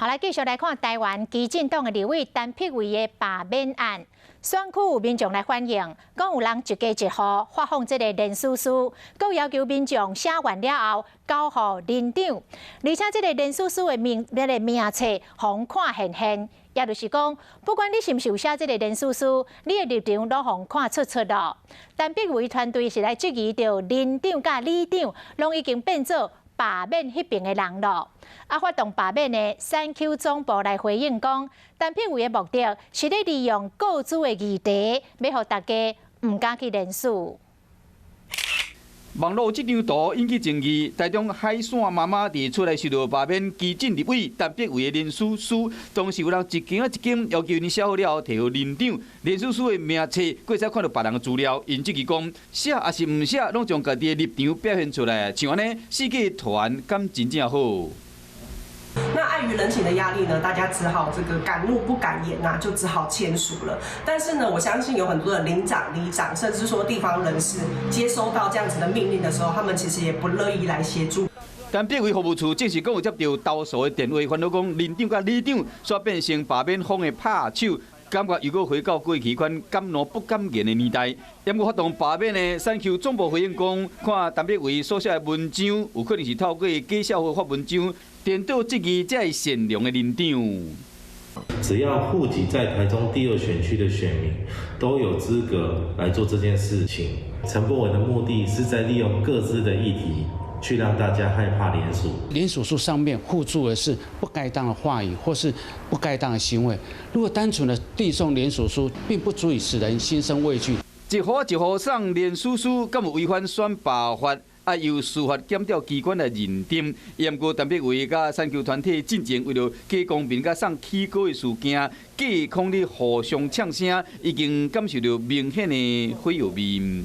好，來繼續來看台灣基進黨的立委陳柏惟的罷免案，選區有民眾來反映，講有人一家一戶發放這个連署書，閣要求民眾寫完了後交予里長，而且這个連署書的名那个名冊予看現現，也就是講，不管你是毋是有寫這个連署書，你的立場攏予看出出囉。陳柏惟團隊是來質疑著里長佮里長攏已經變做罷免彼爿的人囉。啊，發動罷免的三 Q 總部來回應講，陳柏惟的目的是咧利用個資的議題，欲予大家毋敢去連署。網路這張圖引起爭議，台中海線媽媽佇厝內收到罷免基進立委陳柏惟的連署書，當時有人一間一間要求𪜶寫好了後提予里長，連署書的名冊，閣會使看著別人的資料，𪜶質疑講寫抑是毋寫，攏將家己的立場表現出來，像按呢四界團敢真正好？那礙於人情的壓力呢，大家只好這個敢怒不敢言吶，就只好簽署了。但是呢，我相信有很多的鄰長、里長，甚至說地方人士接收到這樣子的命令的時候，他們其實也不樂意來協助。陳柏惟服務處證實講有接著投訴的電話，煩惱講里長佮里長煞變成罷免風的拍手，感覺又閣回到過去款敢怒不敢言的年代。毋過發動罷免的選區總部回應講，看陳柏惟所寫的文章，有可能是透過假賬號發文章，顛倒質疑這位善良的里長。只要戶籍在台中第二選區的選民，都有資格來做這件事情。陳柏惟的目的是在利用個資的議題，去讓大家害怕連署。連署書上面附註的是不該當的話語或是不該當的行為。如果單純的遞送連署書，並不足以使人心生畏懼。一戶一戶送連署書，敢有違反選罷法？啊，由司法檢調機關來認定。毋過陳柏惟佮選區團體進前為著假公民佮送起膏的事件，隔空咧互相嗆聲，已經感受著明顯的火藥味。